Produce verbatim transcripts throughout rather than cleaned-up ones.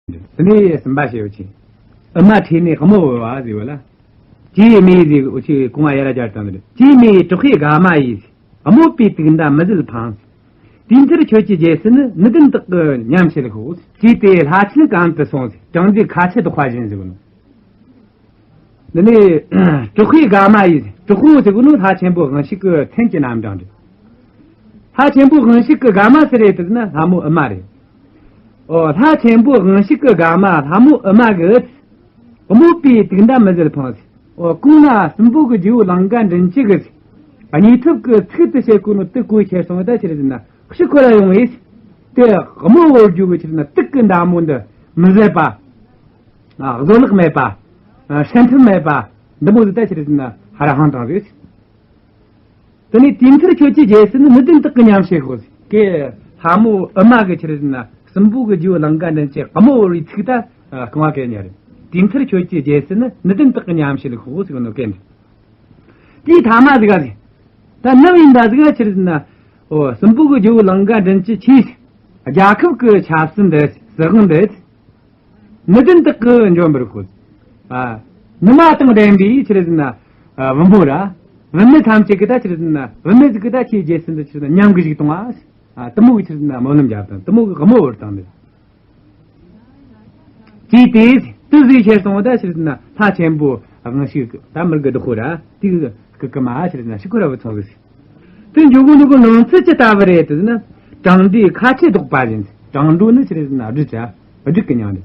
དེ་ནས་གསུམ་པ་ཞེས་པ་ཆེ། ཨུ་མ་ཁྲོས་ནས་དམོད་བོར་བ་ཟེར་བ་ལ། ཅི་མེད་ཟེར་འུ་ཆོས་གོང་བ་ཡར་སྦྱར་བཏང་གི་རེད། ཅི་མེད་དྲག་པོའི་དགའ་མ་ཡིས། དམོད་པའི་དུག་མདའ་མི་བཟད་འཕངས། དུས་མཐར་ཁྱོད་ཀྱི་རྒྱལ་སྲིད་ནི། ནུས་ལྡན་དག་གི་ཉམས་བྱེད་ཤོག། ཅེས་དེ་ལྷ་ཆེན་གམ་དུ་སོང་ཟེར། བྲང་འགྲོའི་ཁ་ཆེ་བཟློག་པ་བཞིན་ཟེར་བ་ནོ། འདི་ནི་དྲག་པོའི་དགའ་མ་ཡིས། དྲག་པོ་ཟེར་བ་ནོ་ལྷ་ཆེན་པོ་དབང་ཕྱུག་གི་མཚན་གྱི་རྣམ་གྲངས་རེད། ལྷ་ཆེན་པོ་དབང་ཕྱུག་གི་དགའ་མ་ཟེར་རེད་དེ་ན་ལྷ་མོ་ཨུ་མ་རེད། ཨོ་ལྷ་ཆེན་པོ་དབང་ཕྱུག་གི་དགའ་མ་ལྷ་མོ་ཨུ་མ་གིས། དམོད་པའི་དུག་མདའ་མི་བཟད་འཕངས་ཟེར། ཨོ་གོང་ན་སྲིན་པོ་གི་རྗེ་བོ་ལང་ཀ་མགྲིན་བཅུ་གིས། གཉིད་ཐུབ་ཀྱི་ཚིག་དེ་བཤད་གོ་ནོ་དེ་གོ་ཁྱེར་སོང་བ་ད་ཆི་རེད་ཟེར་ན་ཕྱིར་འཁོར་ར་ཡོང་བས། དེ་དམོད་བོར་རྒྱུ་གི་ཆི་རེད་ན་དུག་གི་མདའ་མོ་འདི་མི་བཟད་པ། ཨ་བཟོད་གླགས་མེད་པ། ཨ་སྲན་ཐབས་མེད་པ། འདི་མོ་ཟིག་ད་ཆི་རེད་ཟེར་ན་ཧ་ར་ཧང་དང་རེད། དེ་ནས་དུས་མཐར་ཁྱོད་ཀྱི་རྒྱལ་སྲིད་ནི། ནུས་ལྡན་དག་གི་ཉམས་བྱེད་ཤོག་ཟེར། ཀྱེ་ལྷ་མོ་ཨུ་མ་གི་ཆི་རེད་ཟེར་ན་སྲིན་པོ་གི་རྗེ་བོ་ལང་ཀ་མགྲིན་བཅུ་དམོད་བོར་བའི་ཚིག་ད་རྐང་བ་གན་ཉ་རེད། དུས་མཐར་ཁྱོད་ཀྱི་རྒྱལ་སྲིད་ནི། ནུས་ལྡན་དག་གི་ཉམས་བྱེད་ཤོག་ཟེར་ནོ་གན་རེད། དེའི་ཐ་མ་ཟིག་ག་ཟེར། ད་ནམ་ཡིན་ད་ཟིག་ག་ཆི་རེད་ཟེར་ན། ཨོ་སྲིན་པོ་གི་རྗེ་བོ་ལང་ཀ་མགྲིན་བཅུ་ཆེས། རྒྱལ་ཁབ་ཀྱི་ཆབ་སྲིད་འདི་སྲིད་དབང་འདི། ནུས་ལྡན་དག་གི་འཇོམས་པར་ཤོག། ཨ། ནུ་མ་དང་ལྡན་པའི་ཆི་རེད་ཟེར་ན། ཨ་བུ་མོ་ར། བུད་མེད་ཐམས་ཅད་ཀྱི་ད་ཆི་རེད་ཟེར་ན། བུད་མེད་ཟིག་གི་ད་ཁྱེད་རྒྱལ་སྲིད་འདི་ཆི་རེད་ཟེར་ན་ཉམས་གི་ཞིག་གཏོང་བ། ཨ་དུ་མོ་གི་ཆི་རེད་ཟེར་ན་སྨོན་ལམ་རྒྱབ་དང་དུ་མོ་གི་དམོད་བོར་བཏང་ནི། ཅེས་དེ་དུ་ཟིག་ཁྱེར་སོང་བ་ད་ཆི་རེད་ཟེར་ན་ལྷ་ཆེན་པོ་དབང་ཕྱུག་ད་མི་དགེ་བདག་པོ་ར་དེ་གི་སྐུ་ཀུ་མ་ཆི་རེད་ཟེར་ན་ཕྱིར་འཁོར་ར་བུད་སོང་ཟིག། དེ་འཇོག་གོ་ནོ་གི་ནང་ཚུལ་ཅི་ལྟ་བུ་རེད་ཟེར་ན། བྲང་འགྲོའི་ཁ་ཆེ་བཟློག་པ་བཞིན། བྲང་འགྲོ་ནི་ཆི་རེད་ཟེར་ན་སྦྲུལ་ཅ། སྦྲུལ་གི་མྱིང་རེད།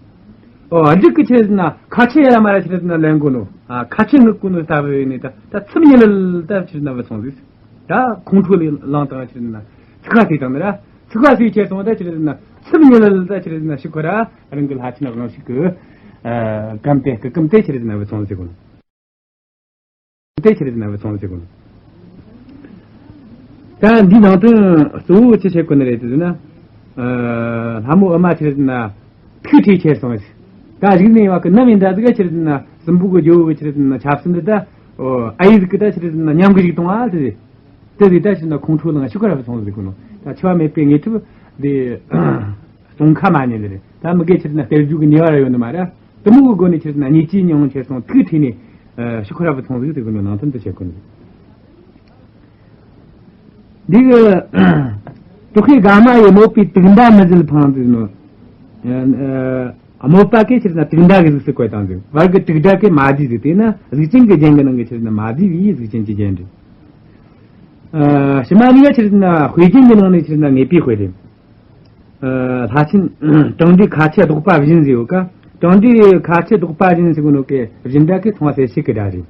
ཨོ་སྦྲུལ་གི་ཆི་རེད་ཟེར་ན་ཁ་ཆེ་ཡ་མ་ར་ཆི་རེད་ཟེར་ན་ལེན་གོ་ནོ། ཨ་ཁ་ཆེ་ངུ་གོ་ནོ་ལྟ་བུ་ཡིན་ནི་ད་ད་ཚིམ་ཉི་ལ་ལ་ད་ཆི་རེད་ཟེར་ན་བུད་སོང་ཟིག། ད་ཁོང་ཁྲོ་ལས་ལངས་དང་ཆི་རེད་ཟེར་ན་ཚིག་ཁ་ཟིག་དང་ནི་ར་ཚིག་ཁ་ཟིག་ཁྱེར་སོང་ད་ཆི་རེད་ཟེར་ན་ཚིམ་ཉི་ལ་ལ་ད་ཆི་རེད་ཟེར་ན་ཕྱིར་འཁོར་ར་རང་གི་ལྷ་ཆེན་དབང་ཕྱུག་གི་ཨ་གམ་དེ་གི་གམ་དེ་ཆི་རེད་ཟེར་ན་བུད་སོང་ཟིག་གོ་ནོ། དེ་ཆི་རེད་ཟེར་ན་བུད་སོང་ཟེར་གོ། ད་འདིའི་ནང་དོན་གཙོ་བོ་ཅི་བྱེད་དགོས་ནི་རེད་ཟེར་ན། ཨ་ལྷ་མོ་ཨུ་མ་ཆི་རེད་ཟེར་ན་ཐུགས་ཁྲོས་ཁྱེར་སོང་ཟེར། ད་རིག་གནས་ཡོད་གི་ནམ་ཡིན་ད་ཟིག་ཆི་རེད་ཟེར་ན་སྲིན་པོ་གི་རྒྱལ་པོ་གི་ཆི་རེད་ཟེར་ན་ཆབ་སྲིད་འདི་ད་ཨ་ཡིག་ཟིག་གི་ད་ཆི་རེད་ཟེར་ན་ཉམས་གི་ཞིག་གཏོང་བ་ཟེར། དེ་ཟིག་ད་ཆི་རེད་ན་ཁོང་ཁྲོ་ལངས་ཕྱིར་འཁོར་ར་བུད་སོང་ཟེར་གོ་ནོ། ད་འཆི་བ་མེད་པའི་དངོས་གྲུབ་འདི། གཏོང་ཁ་མ་ཉན་ནི་རེད། ད་མི་དགེ་ཆི་རེད་ན་སྟེར་རྒྱུ་གི་ནུས་པ་ར་ཡོད་ནི་མ་རེད། དུ་མོ་གི་སྒོ་ནས་ཆི་རེད་ན་ཉེས་ཅན་མྱོང་ཁྱེར་སོང་ཐུགས་ཁྲོས་ནས་ཕྱིར་འཁོར་ར་བུད་སོང་ཟིག་ཟེར་གོ་ནོ་ནང་དོན་དུ་བྱེད་གོ་ནི། འདི་གི་དྲག་པོའི་དགའ་མ་ཡི་དམོད་པའི་དུག་མདའ་མི་བཟད་འཕངས་ཟེར་ནོ། དམོད་པ་གི་ཆི་རེད་ན་དུག་མདའ་གི་གཟུགས་སུ་བཀོད་བཏང་ཟིག། བར་གི་དྲུག་སྒྲ་གི་མ་བསྡུས་ཟིག། དེས་ན་གཟུགས་ཅན་གི་རྒྱན་གི་ནང་གི་ཆི་རེད་ན་མ་བསྡུས་པའི་གཟུགས་ཅན་གྱི་རྒྱན་རེད། ཕྱི་མ་གཉིས་ཀ་ཆི་རེད་ན་དཔེ་རྒྱན་གྱི་ནང་ནས་ཆི་རེད་ན་ངེས་པའི་དཔེ་རེད། ལྷ་ཆེན་བྲང་འགྲོའི་ཁ་ཆེ་བཟློག་པ་བཞིན་ཟེར་ཡོད་ཀ། བྲང་འགྲོའི་ཁ་ཆེ་བཟློག་པ་བཞིན་ཟེར་གོ་ནོ་གི་བཞིན་སྒྲ་གི་མཚུངས་པ་གསལ་བྱེད་ཀྱི་སྒྲ་རེད།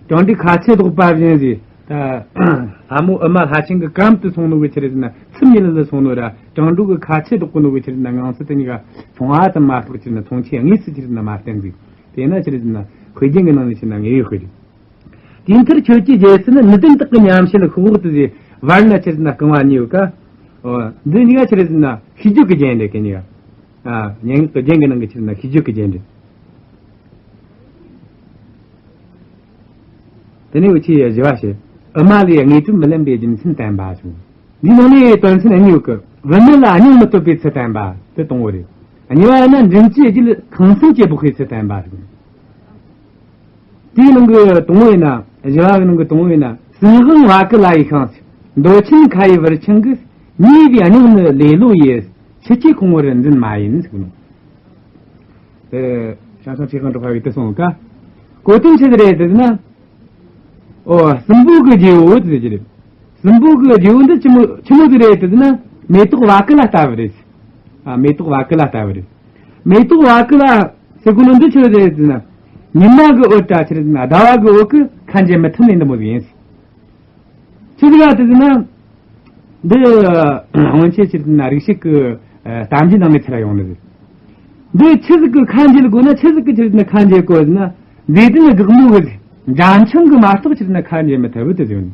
བྲང་འགྲོའི་ཁ་ཆེ་བཟློག་པ་བཞིན་ཟེར། ད་ལྷ་མོ་ཨུ་མ་ལྷ་ཆེན་གྱི་གམ་དུ་སོང་ནོ་གི་ཆི་རེད་ཟེར་ན་ཚིམ་ཉི་ལ་ལ་སོང་ནོ་ར་བྲང་འགྲོ་གི་ཁ་ཆེ་བཟློག་གོ་ནོ་གི་ཆི་རེད་ན་ངང་ཚུལ་དེ་གཉིས་ཀ་མཚུངས་པ་ཙམ་མ་གཏོགས་ཆི་རེད་ན་མཚུངས་ཆོས་དངོས་སུ་ཆི་རེད་ན་མ་བསྟན་ཟིག། དེས་ན་ཆི་རེད་ཟེར་ན་དཔེ་རྒྱན་གྱི་ནང་ནས་ཆི་རེད་ན་ངེས་པའི་དཔེ་རེད། དུས་མཐར་ཁྱོད་ཀྱི་རྒྱལ་སྲིད་ནི། ནུས་ལྡན་དག་གི་ཉམས་བྱེད་ཤོག་ཟེར་ཏེ་བར་ན་ཆི་རེད་ན་རྐང་བ་གཉིས་ཡོད་ཀ། འོ་འདི་གཉིས་ཀ་ཆི་རེད་ཟེར་ན་ཤིས་བརྗོད་ཀྱི་རྒྱན་རེད་གི་གཉིས་ཀ། ཨ་སྙན་ངག་གི་རྒྱན་གྱི་ནང་གི་ཆི་རེད་ན་ཤིས་བརྗོད་ཀྱི་རྒྱན་རེད། དེ་ནས་འུ་ཆོས་བཞི་བ་བཤད། ཨུ་མ་ལས་དངོས་གྲུབ་མི་ལེན་པའི་རྒྱུ་མཚན་བསྟན་པ་བྱུང་། འདིའི་ནང་ནས་དོན་ཚན་གཉིས་ཡོད་ཀི། བུད་མེད་ལ་སྙིང་མི་གཏོད་པའི་ཚུལ་བསྟན་པ་དེ་དང་པོ་རེད། གཉིས་པ་ཡིན་ན་མགྲིན་བཅུའི་རྒྱུད་ཁང་སེམས་སྐྱེ་བོ་ཤེས་ཚུལ་བསྟན་པ་རེད། དེའི་ནང་གི་དང་པོ་ཡིན་ན། བཞི་བ་གི་ནང་གི་དང་པོ་ཡིན་ན། སྲིན་དབང་བ་ཀུ་ལ་ཡི་ཤིང་། འདོད་ཆེན་ཁ་ཡི་བུར་ཆང་གིས། མྱོས་པའི་སྙིང་ནི་ལེ་ལོ་ཡི། ཆུ་སྐྱེས་ཁོང་བུར་འཛིན་མ་ཡིན་ཟེར་གི་ནོ། དེ་ཞང་ཞུང་ཆོས་དབང་གྲགས་པ་གིས་དེ་གསུངས་ཀ། གོ་དོན་ཆི་ཟིག་རེད་ཟེར་ན། ཨོ་སྲིན་པོ་གི་རྗེ་བོ་ཟེར་གྱི་རེད། སྲིན་པོ་གི་རྗེ་བོ་འདི་ཆི་མོ་ཆི་མོ་ཟིག་རེད་ཟེར་ན་མེ་ཏོག་བ་ཀུ་ལ་ལྟ་བུ་རེད། ཨ་མེ་ཏོག་བ་ཀུ་ལ་ལྟ་བུ་རེད། མེ་ཏོག་བ་ཀུ་ལ་ཟེར་གོ་ནོ་འདི་ཆི་རེད་ཟེར་ན། ཉི་མ་གི་འོད་འདྲ་ཆི་རེད་ཟེར་ན་ཟླ་བ་གི་འོད་ཀྱིས་ཁ་འབྱེད་མི་ཐུབ་ནི་འདི་མོ་ཟིག་ཡིན། ཆི་ཟིག་ག་དེ་ཟེར་ན། འདི་སྔོན་ཆད་ཆི་རེད་ཟེར་ན་རིག་བྱེད་ཀྱི་གཏམ་རྒྱུད་ནང་ནས་ཚུར་ཡོང་ནི་རེད། འདི་ཆི་ཟིག་གི་ཁ་འབྱེད་དགོས་ན་ཆི་ཟིག་གི་ཆི་རེད་ཟེར་ན་ཁ་འབྱེད་དགོས་ཟེར་ན། མཛེས་ལྡན་འགག་མོ་གི་འདྲ་ཆང་གིས་མ་གཏོགས་ཆི་རེད་ཟེར་ན་ཁ་འབྱེད་མི་ཐུབ་བུ་དེ་ཟེར་ནི།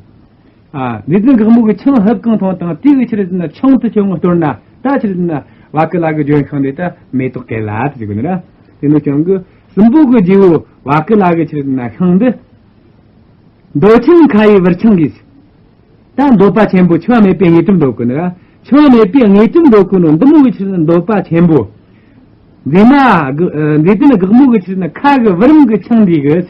ཨ་མཛེས་ལྡན་འགག་མོ་གི་ཆང་ཧུབ་གང་འཐུང་དང་དེ་གི་ཆི་རེད་ཟེར་ན་ཆང་དུ་ཆང་གཏོར་ན་ད་ཆི་རེད་ཟེར་ན་བ་ཀུ་ལ་གི་ལྗོན་ཤིང་འདི་ད་མེ་ཏོག་གེ་ལ་དེ་ཟེར་གི་ནི་ར། དེ་ནོ་ཀྱང་གི་སྲིན་པོ་གི་རྗེ་བོ་བ་ཀུ་ལ་གི་ཆི་རེད་ཟེར་ན་ཤིང་འདི། འདོད་ཆེན་ཁ་ཡི་བུར་ཆང་གིས། ད་འདོད་པ་ཆེན་པོ་འཆི་བ་མེད་པའི་དངོས་གྲུབ་འདོད་གི་ནི་ར། འཆི་བ་མེད་པའི་དངོས་གྲུབ་འདོད་གི་ནོ་འདི་མོ་གི་ཆི་རེད་ཟེར་ན་འདོད་པ་ཆེན་པོ། མཛེས་མ་གི་ཨ་མཛེས་ལྡན་དགའ་མོ་གི་ཆི་ཟེར་ན་ཁ་གི་བུ་རམ་གི་ཆང་འདི་གི།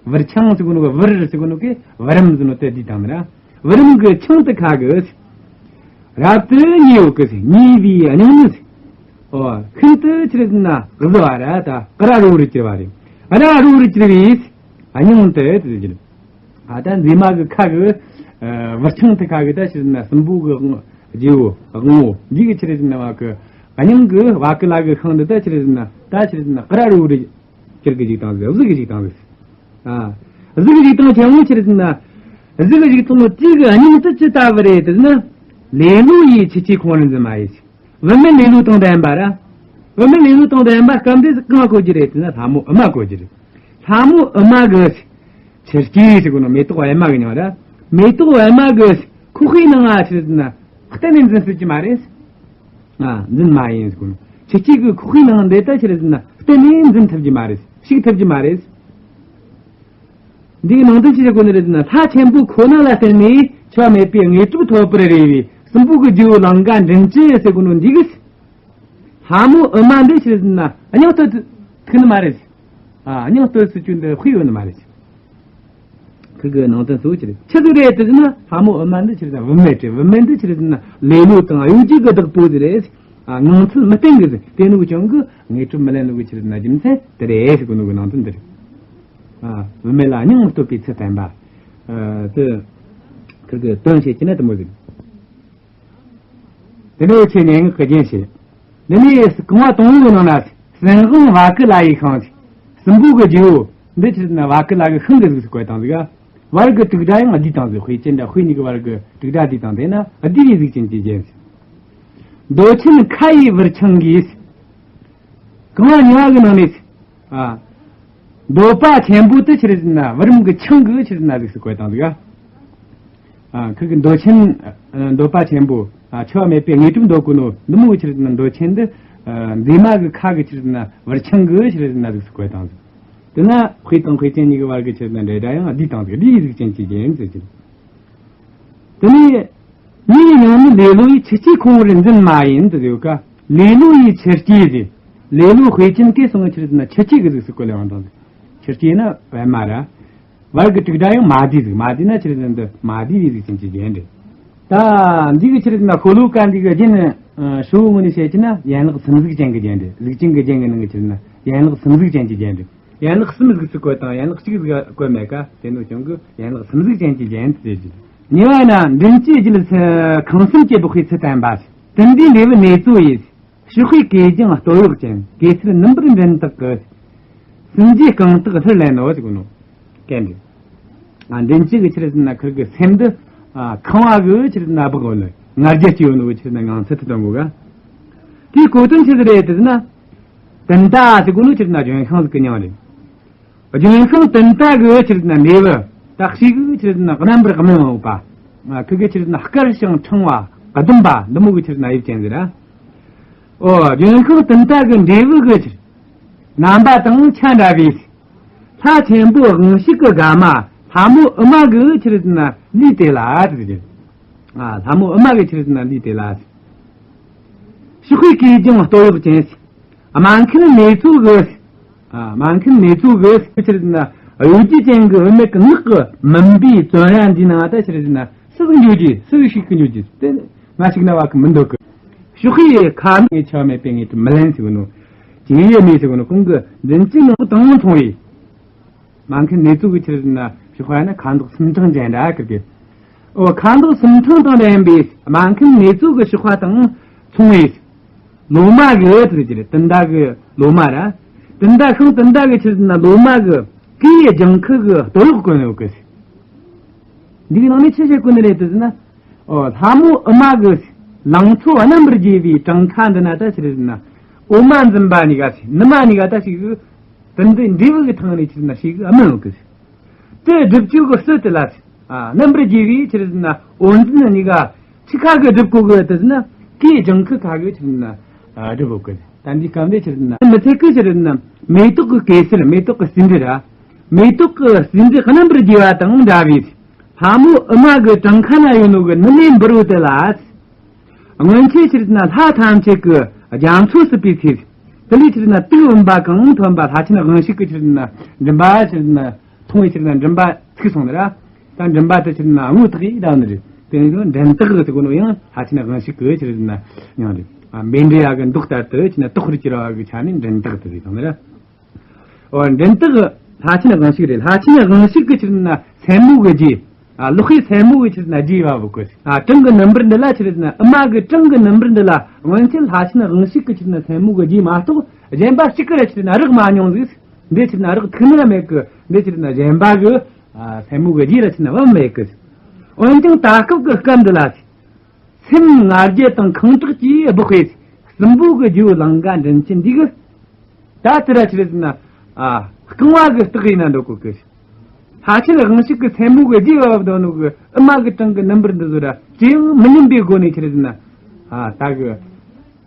བུར་ཆང་ཟེར་གོ་ནོ་གི་བུར་ཟེར་གོ་ནོ་གི་བུ་རམ་ཟེར་ནོ་དེ་འདི་དང་ནི་ར། བུ་རམ་གི་ཆང་དེ་ཁ་གི། རབ་ཏུ་མྱོས་ཡོད་གི་ཟེར། མྱོས་པའི་སྙིང་ནི་ཟེར། ཨོ། ཤིན་ཏུ་ཆི་ཟེར་ན་གཟི་བ་ར་ད་ཀ་ར་རོ་རུ་གྱུར་བ་རེད། ཀ་ར་རོ་རུ་གྱུར་བའི་སྙིང་དེ་དེ་ཟེར་གྱི། ཨ་ད་མཛེས་མ་གི་ཁ་གི་ཨ་བུར་ཆང་དེ་ཁ་གི་ད་ཆི་ཟེར་ན་སྲིན་པོ་གི་དབང་རྗེ་བོ་དབང་བོ་འདི་གི་ཆི་ཟེར་ན་བ་གི་སྙིང་གི་བ་གི་ལ་གི་ཤིང་འདི་ད་ཆི་ཟེར་ན་ད་ཆི་ཟེར་ན་ཀ་ར་རོ་རུ་གྱུར་གི་འཇིག་དང་ཟེར། གཟི་གི་འཇིག་དང་ཟེར། ཨ། གཟི་གི་འཇིག་དང་ཆེན་མོ་ཆི་ཟེར་ན། གཟི་གི་འཇིག་དང་དེ་གི་སྙིང་དེ་ཅི་ལྟ་བུ་རེད་ཟེར་ན། ལེ་ལོ་ཡི་ཆུ་སྐྱེས་ཁོང་རུ་འཛིན་མ་ཡིན། བུད་མེད་ལེ་ལོ་དང་ལྡན་པ་ར། བུད་མེད་ལེ་ལོ་དང་ལྡན་པ་སྐབས་འདི་གང་གོ་རྒྱུ་རེད་ཟེར་ན་ལྷ་མོ་ཨུ་མ་གོ་རྒྱུ་རེད། ལྷ་མོ་ཨུ་མ་གི་ཆུ་སྐྱེས་ཟེར་གོ་ནོ་མེ་ཏོག་པད་མ་གི་མྱིང་ར། མེ་ཏོག་པད་མ་གི་ཁོག་པའི་ནང་ང་ཆི་ཟེར་ན་གཏན་ནས་འཛིན་སྲིད་ཀྱི་མ་རེད། ཨ་འཛིན་མ་ཡིན་ཟེར་གོ་ནོ། ཆུ་སྐྱེས་གི་ཁོག་པའི་ནང་འདི་ད་ཆི་ཟེར་ན་གཏན་ནས་འཛིན་ཐུབ་ཀྱི་མ་རེད། ཞུགས་ཐུབ་ཀྱི་མ་རེད། འདིའི་ནང་དོན་ཅི་ཞིག་གོ་ནི་རེད་ཟེར་ན། ལྷ་ཆེན་པོ་ཁོ་ན་ལ་བརྟེན་ནས་འཆི་བ་མེད་པའི་དངོས་གྲུབ་ཐོབ་པར་རེ་བའི་སྲིན་པོ་གི་རྗེ་བོ་ལང་ཀ་མགྲིན་བཅུ་ཟེར་གོ་ནོ་འདི་གིས། ལྷ་མོ་ཨུ་མ་འདི་ཆི་ཟེར་ན་སྙིང་གཏོད་ཐུབ་ནི་མ་རེད། ཨ་སྙིང་གཏོད་སྲིད་རྒྱུ་འདི་དཔེ་ཡོད་ནི་མ་རེད། ཁི་གི་ནང་དོན་གཙོ་བོ་ཆི་རེད། ཆི་ཟིག་རེད་དེ་ཟེར་ན་ལྷ་མོ་ཨུ་མ་འདི་ཆི་རེད་ཟེར་ན་བུད་མེད་རེད། བུད་མེད་འདི་ཆི་རེད་ཟེར་ན་ལེ་ལོ་དང་གཡོ་སྒྱུ་གི་བདག་པོ་ཟིག་རེད། ཨ་ངང་ཚུལ་མི་བརྟན་གི་ཟིག་དེ་ནོ་ཅང་གི་དངོས་གྲུབ་མི་ལེན་ནོ་གི་ཆི་རེད་ཟེར་ན་རྒྱུ་མཚན་དེ་རེད་ཟེར་གོ་ནོ་གི་ནང་དོན་འདི་རེད། ཨ་བུད་མེད་ལ་སྙིང་མི་གཏོད་པའི་ཚུལ་བསྟན་པ། ཨ་དེ་ཁི་གི་དོན་བཤད་ཀྱི་ན་དེ་མོ་ཟིག་དེ་ནས་ཆེ་སྙན་ངག་གི་རྒྱན་བཤད། འདི་ནས་རྐང་བ་དང་པོའི་ནང་ན་སྲིན་དབང་བ་ཀུ་ལ་ཡི་ཤིང་། སྲིན་པོ་གི་རྗེ་བོ་འདི་ཆི་ཟེར་ན་བ་ཀུ་ལ་གི་ཤིང་གི་གཟུགས་སུ་བཀོད་བཏང་ཟིག་བར་གི་དྲུག་སྒྲ་ཡང་བསྡུས་བཏང་ཟིག་དཔེ་ཅན་དང་དཔེ་གཉིས་ཀྱི་བར་གི་དྲུག་སྒྲ་བསྡུས་བཏང་དེ་ན་བསྡུས་པའི་གཟུགས་ཅན་གྱི་རྒྱན་ཟེར། འདོད་ཆེན་ཁ་ཡི་བུར་ཆང་གིས། རྐང་བ་གཉིས་པ་གི་ནང་ནས། ཨ། འདོད་པ་ཆེན་པོ་དེ་ཆི་རེད་ཟེར་ན་བུ་རམ་གི་ཆང་གི་ཆི་རེད་ཟེར་ན་གཟུགས་སུ་བཀོད་བཏང་ཟིག་ཨ། ཁི་གི་འདོད་ཆེན། ཨ། འདོད་པ་ཆེན་པོ། ཨ། འཆི་བ་མེད་པའི་དངོས་གྲུབ་འདོད་གོ་ནོ་འདི་མོ་གི་ཆི་རེད་ཟེར་ན་འདོད་ཆེན་འདི། ཨ། མཛེས་མ་གི་ཁ་གི་ཆི་རེད་ཟེར་ན་བུར་ཆང་གི་ཆི་རེད་ཟེར་ན་གཟུགས་སུ་བཀོད་བཏང་ཟིག་དེ་ན་དཔེ་དང་དཔེ་ཅན་གཉིས་ཀྱི་བར་གི་ཆི་རེད་ཟེར་ན་འབྲེལ་སྒྲ་ཡང་བསྡུས་བཏང་ཟིག་བསྡུས་པའི་གཟུགས་ཅན་གྱི་རྒྱན་ཟེར་གི་དེ་ནས། མྱོས་པའི་སྙིང་ནི་ལེ་ལོ་ཡི་ཆུ་སྐྱེས་ཁོང་རུ་འཛིན་མ་ཡིན་དུ་ཡོད་ཀ་ལེ་ལོ་ཡི་ཆུ་སྐྱེས་ཟེར། ལེ་ལོ་དཔེ་ཅན་གྱི་སོང་ཆི་རེད་ཟེར་ན་ཆུ་སྐྱེས་གི་གཟུགས་སུ་བཀོད་ལེ་བ་དང་། ཆུ་སྐྱེས་ན་པད་མ་ར། བར་གི་དྲུག་སྒྲ་ཡང་མ་བསྡུས་ཟིག་མ་བསྡུས་ན་ཆི་རེད་ཟེར་ན་འདི་མ་བསྡུས་པའི་གཟུགས་ཅན་གྱི་རྒྱན་རེད། ད་འདི་གི་ཆི་རེད་ཟེར་ན་ཤོ་ལོ་ཀ་འདི་གི་རྒྱན་ནི་ཧྲིལ་བོ་ངོས་ནས་བཤད་ཀྱི་ན་ཡན་ལག་གསུམ་གཟུགས་ཅན་གྱི་རྒྱན་རེད། གཟུགས་ཅན་གྱི་རྒྱན་གྱི་ནང་གི་ཆི་རེད་ཟེར་ན་ཡན་ལག་གསུམ་གཟུགས་ཅན་གྱི་རྒྱན་རེད། ཡན་ལག་གསུམ་གཟུགས་སུ་བཀོད་དང་ཡན་ལག་གཅིག་གཟུགས་བཀོད་མེད་ཀ་དེ་ནོ་ཅང་གི་ཡན་ལག་གསུམ་གཟུགས་ཅན་གྱི་རྒྱན་དུ་ཟེར་གྱི། གཉིས་པ་ན་མགྲིན་བཅུའི་རྒྱུད་ཁང་གསུམ་གྱི་བདག་པོའི་ཚུལ་བསྟན་པ། དུམ་བུའི་འབྲས་བུ་ནེ་ཙོ་ཡིས། ཕྱོགས་པའི་གོས་ལྗང་སྟོད་གཡོགས་ཅན། གེ་སར་ནུམ་པར་འགྲན་དག་གི། སྲིན་རྗེའི་རྐང་ཐག་ལྷུར་ལེན་ནོ་ཟེར་གོ་ནོ། སྐད་འདི། ཨ་མགྲིན་བཅུ་གི་ཆི་རེད་ཟེར་ན་ཁིར་གི་སེམས་འདི། ཨ་ཁང་བ་གི་ཆི་རེད་ཟེར་ན་སྦག་འོ་ནི། ང་རྒྱལ་སྐྱེ་ཡོད་ནོ་གི་ཆི་རེད་ཟེར་ན་ངང་ཚུལ་དུ་སྟོན་གོ་ག་དེའི་གོ་དོན་ཆི་ཟིག་རེད་ཟེར་ན། དུན་ཏ་ཟེར་གོ་ནོ་ཆི་རེད་ཟེར་ན་ལྗོན་ཤིང་ཟིག་གི་མྱིང་རེད། ལྗོན་ཤིང་དུན་ཏ་གི་ཆི་རེད་ཟེར་ན་འབྲས་བུ། ད་ཤིག་གི་ཆི་རེད་ཟེར་ན་རྣམ་པར་སྨིན་འོང་བ། ཁི་གི་ཆི་རེད་ཟེར་ན་དཀར་ཞིང་ཕྲེང་བ་ཟླུམ་པ་འདི་མོ་གི་ཆི་རེད་ཟེར་ན་དབྱིབས་ཅན་ཟེར་ར། ཨོ་ལྗོན་ཤིང་དུན་ཏ་གི་འབྲས་བུ་གི་ཆི་རེད། རྣམ་པ་དང་ཆ་འདྲ་བའི། ལྷ་ཆེན་པོ་དབང་ཕྱུག་གི་དགའ་མ་ལྷ་མོ་ཨུ་མ་གི་ཆི་རེད་ཟེར་ན་ལུས་དེ་ལ་ཟེར་གི། ཨ་ལྷ་མོ་ཨུ་མ་གི་ཆི་རེད་ཟེར་ན་ལུས་དེ་ལ། ཕྱོགས་པའི་གོས་ལྗང་སྟོད་གཡོགས་ཅན། སྨྲ་མཁན་ནེ་ཙོ་གི། ཨ་སྨྲ་མཁན་ནེ་ཙོ་གི་ཆི་རེད་ཟེར་ན་གཡོ་སྒྱུ་ཅན་གི་བུད་མེད་གི་ངག་གི་མུན་པའི་བཙོན་ར་འདི་ནང་ད་ཆི་རེད་ཟེར་ན་སུ་ཟིག་འགྱོ་རྒྱུ་སུ་ཟིག་ཤིག་གི་འགྱོ་རྒྱུ་དེ་ང་ཞིག་ན་བ་གི་མི་འདོད་གི། ཕྱོགས་པའི་ཁ་འདོགས་ཆ་མེད་པའི་ངེས་དུ་མི་ལེན་ཟེར་གི་ནོ། ཇི་ཡེ་མེད་ཟེར་གི་ནོ། ཁོང་གི་མགྲིན་བཅུ་ནང་དང་མཐོང་བའི། སྨྲ་མཁན་ནེ་ཙོ་གི་ཆི་རེད་ཟེར་ན་ཕྱོགས་པ་ན་ཁ་མདོག་སུམ་ཕྲེང་ཅན་འདྲ་ཁིར་གི། ཨོ་ཁ་མདོག་སུམ་ཕྲེང་དང་ལྡན་པའི་སྨྲ་མཁན་ནེ་ཙོ་གི་ཕྱོགས་པ་དང་མཚུངས་པའི། ལོ་མ་གི་ཨོ་དེ་ཟེར་གི་རེད། དུན་ཏ་གི་ལོ་མ་ར། དུན་ཏ་ཤིང་དུན་ཏ་གི་ཆི་རེད་ཟེར་ན་ལོ་མ་གི་གོས་ལྗང་ཁུ་གི་སྟོད་གཡོགས་གོན་ཡོད་གི། འདི་གི་ནང་ནས་ཆི་བཤད་གོ་ནི་རེད་དེ་ཟེར་ན། ཨོ་ལྷ་མོ་ཨུ་མ་གི་ལང་ཚོ་རྣམ་པར་རྒྱས་པའི་བྲང་ཁ་འདི་ན་ད་ཆི་རེད་ཟེར་ན། འོ་མ་འཛིན་པ་གཉིས་ཀ་ཟེར། ནུ་མ་གཉིས་ཀ་ད་ཞིག་གི། དུན་ཏའི་འབྲས་བུ་གི་ཐང་ནས་ཆི་རེད་ཟེར་ན་ཞིག་གི་ཨ་མི་འོང་གི་ཟེར། དེ་སྒྲུབ་བཅུག་གི་སྲོལ་དེ་ལ་ཟེར། ཨ་རྣམ་པར་རྒྱས་པའི་ཆི་རེད་ཟེར་ན་འོ་འཛིན་གཉིས་ཀ་ཆི་ཁ་གི་སྒྲུབ་གོ་གི་དེ་ཟེར་ན་གོས་ལྗང་ཁུ་ཁ་གི་ཆི་རེད་ཟེར་ན་སྒྲུབ་གོ་གི་ཟེར། ད་འདི་སྐབས་འདི་ཆི་རེད་ཟེར་ན་མི་ཚེ་གི་ཆི་རེད་ཟེར་ན་མེ་ཏོག་གི་གེ་སར་མེ་ཏོག་གི་ཟེའུ་འབྲུ་ར། མེ་ཏོག་གི་ཟེའུ་འབྲུ་རྣམ་པར་རྒྱས་པ་དང་འདྲ་བའི། ལྷ་མོ་ཨུ་མ་གི་བྲང་ཁ་ན་ཡོད་ནོ་གི་ནུ་མའི་འབུར་བོ་དེ་ལ། སྔོན་ཆད་ཕྱིར་ན་ལྷ་ཐམས་ཅད་ཀྱི་རྒྱ་མཚོ་སྲིད་པའི་ཚེ། དེ་ལས་ཆི་རེད་ན་དུག་འོན་པ་གང་ཐོན་པ་ལྷ་ཆེན་དབང་ཕྱུག་གི་ཆི་རེད་ན་མགྲིན་པ་ཆི་རེད་ན་མཐོང་བའི་ཆི་རེད་ན་མགྲིན་པ་ཚིག་སོང་ནི་ར། ད་མགྲིན་པ་དེ་ཆི་རེད་ན་དངོས་ཐག་ཡིན་ད་ནི་རེད། དེ་ནི་མགྲིན་ཐག་ཟེར་གོ་ནོ་ཡང་ལྷ་ཆེན་དབང་ཕྱུག་གི་ཆི་རེད་ན་མྱིང་རེད། ཨ་བཻ་ཌཱུརྱ་གི་མདོག་ལྟར་དུ་ཆི་རེད་ན་དོག་པར་གྱུར་བ་གི་ཆ་ནས་མགྲིན་ཐག་དེ་ཟེར་གང་ནི་ར། འོ་མགྲིན་ཐག་ལྷ་ཆེན་དབང་ཕྱུག་རེད། ལྷ་ཆེན་དབང་ཕྱུག་གི་ཆི་རེད་ན་སེན་མོ་གི་རྗེས། ཨ་ལག་པའི་སེན་མོ་གི་ཆི་རེད་ན་རྗེས་བབ་གི། ཨ་བྲང་གི་ནུ་འབུར་འདི་ལ་ཆི་རེད་ན་ཨུ་མ་གི་བྲང་གི་ནུ་འབུར་འདི་ལ་སྔོན་ཆད་ལྷ་ཆེན་དབང་ཕྱུག་གི་ཆི་རེད་ན་སེན་མོ་གི་རྗེས་མ་གཏོགས་གཞན་པ་གཅིག་གི་ར་ཆི་རེད་ན་རེག་མ་མྱོང་ཟིག་འདི་ཆི་རེད་ན་རེག་ཐུག་ནི་ར་མེད་གི། འདི་ཆི་རེད་ན་གཞན་པ་གི་ཨ་སེན་མོ་གི་རྗེས་ར་ཆི་རེད་ན་བབ་མེད་གི། འོན་ཀྱང་ད་སྐབས་ཀྱི་སྐབས་འདི་ལ་སེམས་ང་རྒྱལ་དང་ཁེངས་དྲེགས་ཀྱིས་སྦགས་པའི་སྲིན་པོ་གི་རྗེ་བོ་ལང་ཀ་མགྲིན་བཅུ་འདི་གིས། ད་དེ་ར་ཆི་རེད་ཟེར་ན། ཨ། རྐང་བ་གི་རྟགས་ཡིན་ན་འགྲོ་གོ་གི། ལྷ་ཆེན་དབང་ཕྱུག་གི་སེན་མོ་གི་རྗེས་བབ་དོ་ནོ་གི་ཨུ་མ་གི་བྲང་གི་ནུ་འབུར་འདི་ཚོ་ར་ཅི་ཡང་མི་སྙམ་པའི་སྒོ་ནས་ཆི་རེད་ཟེར་ན། ཨ། ད་གི་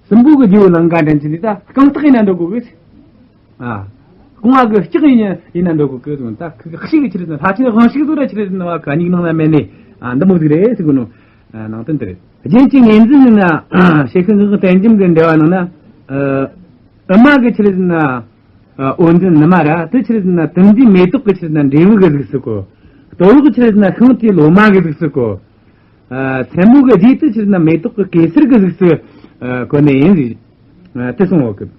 སྲིན་པོ་གི་རྗེ་བོ་ལང་ཀ་མགྲིན་བཅུ་འདི་ད་རྐང་རྟགས་ཡིན་ན་འགྲོ་གོ་གི། ཨ། རྐང་བ་གི་ལྕགས་ཡིན་ཡིན་ན་འགྲོ་གོ་གི་ཟེར། ད་ཁི་ཁི་ཤིག་གི་ཆི་རེད་ཟེར་ན་ལྷ་ཆེན་དབང་ཕྱུག་ཚོ་ར་ཆི་རེད་ཟེར་ན་བ་ག་སྙིང་ནང་ན་མེད་ནས། ཨ། འདི་མོ་ཟིག་རེད་ཟེར་གོ་ནོ། ཨ། ནང་དོན་དེ་རེད། རྒྱན་གྱི་ངོས་འཛིན་ཡིན་ན། ཞེས་ཤིང་ངག་གི་བསྟན་འཇིམ་གྱི་འགྲེལ་བ་ནང་ན། ཨ། ཨུ་མ་གི་ཆི་རེད་ཟེར་ན། ཨ། འོ་འཛིན་ནུ་མ་ར་དེ་ཆི་རེད་ཟེར་ན་དུམ་བུའི་མེ་ཏོག་གི་ཆི་རེད་ཟེར་ན་འབྲས་བུ་གི་གཟུགས་སུ་གོ། སྟོད་གཡོགས་ཆི་རེད་ཟེར་ན་ཤིང་རྟའི་ལོ་མ་གི་གཟུགས་སུ་གོ། ཨ། སེན་མོ་གི་རྗེས་དེ་ཆི་རེད་ཟེར་ན་མེ་ཏོག་གི་གེ་སར་གི་གཟུགས་སུ། ཨ། གོ་ནི་ཡིན་ཟིག་ཨ། དེ་གསུངས་ཡོད་གི།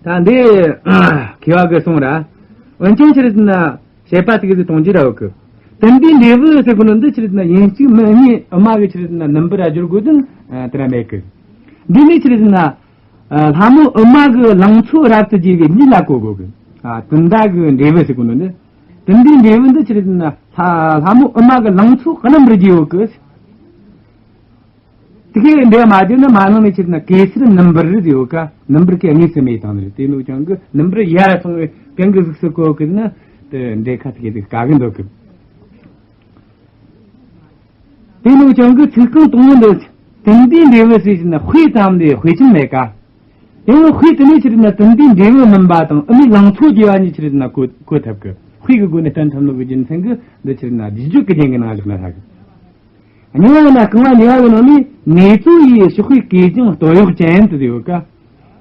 ད་འདི་མཁས་པ་གི་གསུང་ར། འོན་ཀྱང་ཆི་རེད་ཟེར་ན་བཤད་པ་དེ་གི་གཏོང་རྒྱུ་ར་ཡོད་གི། དུམ་བུའི་འབྲས་བུ་ཟེར་གོ་ནོ་འདི་ཆི་རེད་ཟེར་ན་ཡིན་གཅིག་མིན་གཉིས་ཨུ་མ་གི་ཆི་རེད་ཟེར་ན་ནུ་འབུར་ར་བསྒྱུར་དགོས་དོན་དེ་ར་མེད་གི། འདི་ནི་ཆི་རེད་ཟེར་ན། ཨ། ལྷ་མོ་ཨུ་མ་གི་ལང་ཚོ་རབ་ཏུ་རྒྱས་པའི་ལུས་ལ་གོ་དགོས་གི། ཨ། དུམ་མདའ་གི་འབྲས་བུ་ཟེར་གོ་ནོ་འདི། དུམ་བུའི་འབྲས་བུ་འདི་ཆི་རེད་ཟེར་ན་ལྷ་ལྷ་མོ་ཨུ་མ་གི་ལང་ཚོ་རྣམ་པར་རྒྱས་ཡོད་གི། དེ་གའི་འབྲེལ་བ་མ་བསྒྱུར་ན་མ་ནང་ནས་ཆི་རེད་ན་གེ་སར་ནུ་འབུར་རེད་ཡོད་ཀ། ནུ་འབུར་གི་དངོས་སུ་མེད་དང་ནི་རེད། དེ་ནོ་ཀྱང་གི་ནུ་འབུར་ཡར་སོང་བའི་གང་གི་གཟུགས་སུ་གོ་གི་ན་དེ་འབྲེལ་ཁ་དེ་གའི་དེ་དཀའ་གི་འདུག་གི། དེ་ནོ་ཀྱང་གི་ཚིག་རྐང་དང་པོ་འདི་དུམ་བུའི་འབྲས་བུ་ཟེར་ན་དཔེ་ཙམ་ལས་དཔེ་ཅན་མེད་ཀ། དེ་ནི་དཔེ་དེ་ནས་ཆི་རེད་ན་དུམ་བུའི་འབྲས་བུ་སྨིན་པ་དང་ཨུ་མའི་ལང་ཚོ་རྒྱས་པ་གཉིས་ཆི་རེད་ན་གོ་གོ་ཐུབ་གི། དཔེ་གི་སྒོ་ནས་སྟོན་ཐུབ་ནོ་གི་རྒྱུ་མཚན་གི་འདི་ཆི་རེད་ན་རྗེས་འཇུག་གི་རྒྱན་གི་ནང་བཞག་ན་ཧྲ་གི། གཉིས་པ་ན་རྐང་བ་གཉིས་པ་གི་ནང་ནས་ནེ་ཙོ་ཡི་གཤོག་པའི་གོས་ལྗང་སྟོད་གཡོགས་ཅན་དུ་ཡོད་ཀ།